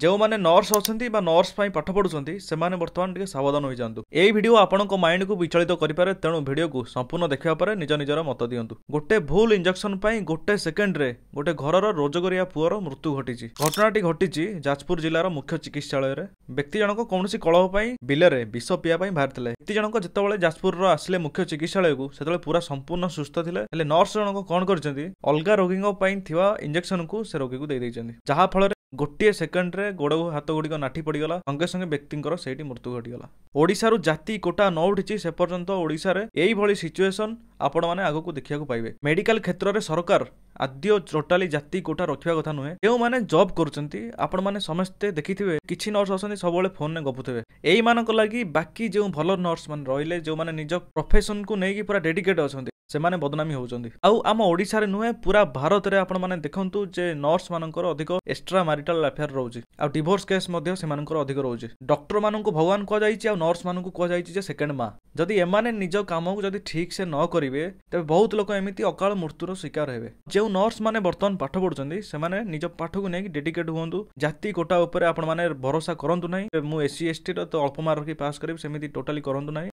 ଯେଉଁମାନେ ନର୍ସ ଅଛନ୍ତି ବା ନର୍ସ ପାଇଁ ପାଠ ପଢୁଛନ୍ତି, ସେମାନେ ବର୍ତ୍ତମାନ ଟିକେ ସାବଧାନ ହୋଇଯାଆନ୍ତୁ। ଏଇ ଭିଡ଼ିଓ ଆପଣଙ୍କ ମାଇଣ୍ଡକୁ ବିଚଳିତ କରିପାରେ, ତେଣୁ ଭିଡ଼ିଓକୁ ସମ୍ପୂର୍ଣ୍ଣ ଦେଖିବା ପରେ ନିଜ ନିଜର ମତ ଦିଅନ୍ତୁ। ଗୋଟେ ଭୁଲ ଇଞ୍ଜେକ୍ସନ ପାଇଁ ଗୋଟେ ସେକେଣ୍ଡରେ ଗୋଟେ ଘରର ରୋଜଗରିଆ ପୁଅର ମୃତ୍ୟୁ ଘଟିଛି। ଘଟଣାଟି ଘଟିଛି ଯାଜପୁର ଜିଲ୍ଲାର ମୁଖ୍ୟ ଚିକିତ୍ସାଳୟରେ। ବ୍ୟକ୍ତି ଜଣକ କୌଣସି କଳହ ପାଇଁ ବିଲରେ ବିଷ ପିଇବା ପାଇଁ ବାହାରିଥିଲେ। ବ୍ୟକ୍ତି ଜଣକ ଯେତେବେଳେ ଯାଜପୁରର ଆସିଲେ ମୁଖ୍ୟ ଚିକିତ୍ସାଳୟକୁ, ସେତେବେଳେ ପୁରା ସମ୍ପୂର୍ଣ୍ଣ ସୁସ୍ଥ ଥିଲେ। ହେଲେ ନର୍ସ ଜଣକ କଣ କରିଛନ୍ତି? ଅଲଗା ରୋଗୀଙ୍କ ପାଇଁ ଥିବା ଇଞ୍ଜେକ୍ସନକୁ ସେ ରୋଗୀକୁ ଦେଇ ଦେଇଛନ୍ତି, ଯାହା ଫଳରେ ଗୋଟିଏ ସେକେଣ୍ଡରେ ଗୋଡ଼ ହାତ ଗୁଡ଼ିକ ନାଠି ପଡ଼ିଗଲା। ସଙ୍ଗେ ସଙ୍ଗେ ବ୍ୟକ୍ତିଙ୍କର ସେଇଠି ମୃତ୍ୟୁ ଘଟିଗଲା। ଓଡ଼ିଶାରୁ ଜାତି କୋଟା ନ ଉଠିଛି ସେ ପର୍ଯ୍ୟନ୍ତ ଓଡ଼ିଶାରେ ଏଇଭଳି ସିଚୁଏସନ୍ ଆପଣମାନେ ଆଗକୁ ଦେଖିବାକୁ ପାଇବେ। ମେଡିକାଲ କ୍ଷେତ୍ରରେ ସରକାର ଆଦ୍ୟ ଟୋଟାଲି ଜାତି କୋଟା ରଖିବା କଥା ନୁହେଁ। ଯେଉଁମାନେ ଜବ୍ କରୁଛନ୍ତି, ଆପଣମାନେ ସମସ୍ତେ ଦେଖିଥିବେ, କିଛି ନର୍ସ ଅଛନ୍ତି ସବୁବେଳେ ଫୋନରେ ଗପୁଥିବେ। ଏଇମାନଙ୍କ ଲାଗି ବାକି ଯେଉଁ ଭଲ ନର୍ସ ମାନେ ରହିଲେ, ଯେଉଁମାନେ ନିଜ ପ୍ରଫେସନକୁ ନେଇକି ପୁରା ଡେଡିକେଟ୍ ଅଛନ୍ତି, ସେମାନେ ବଦନାମୀ ହେଉଛନ୍ତି। ଆଉ ଆମ ଓଡ଼ିଶାରେ ନୁହେଁ, ପୁରା ଭାରତରେ ଆପଣମାନେ ଦେଖନ୍ତୁ ଯେ ନର୍ସ ମାନଙ୍କର ଅଧିକ ଏକ୍ସଟ୍ରା ମାରିଟାଲ ଆଫେୟାର ରହୁଛି, ଆଉ ଡିଭୋର୍ସ କେସ୍ ମଧ୍ୟ ସେମାନଙ୍କର ଅଧିକ ରହୁଛି। ଡକ୍ଟର ମାନଙ୍କୁ ଭଗବାନ କୁହାଯାଇଛି ଆଉ ନର୍ସ ମାନଙ୍କୁ କୁହାଯାଇଛି ଯେ ସେକେଣ୍ଡ ମା। ଯଦି ଏମାନେ ନିଜ କାମକୁ ଯଦି ଠିକ ସେ ନ କରିବେ, ତେବେ ବହୁତ ଲୋକ ଏମିତି ଅକାଳ ମୃତ୍ୟୁର ଶିକାର ହେବେ। ଯେଉଁ ନର୍ସ ମାନେ ବର୍ତ୍ତମାନ ପାଠ ପଢୁଛନ୍ତି, ସେମାନେ ନିଜ ପାଠକୁ ନେଇକି ଡେଡିକେଟ୍ ହୁଅନ୍ତୁ। ଜାତି କୋଟା ଉପରେ ଆପଣମାନେ ଭରସା କରନ୍ତୁ ନାହିଁ। ମୁଁ ଏସ୍ ସି ଏସ୍ ଟିର ତ ଅଳ୍ପ ମାର୍କ ରଖି ପାସ୍ କରିବି, ସେମିତି ଟୋଟାଲି କରନ୍ତୁ ନାହିଁ।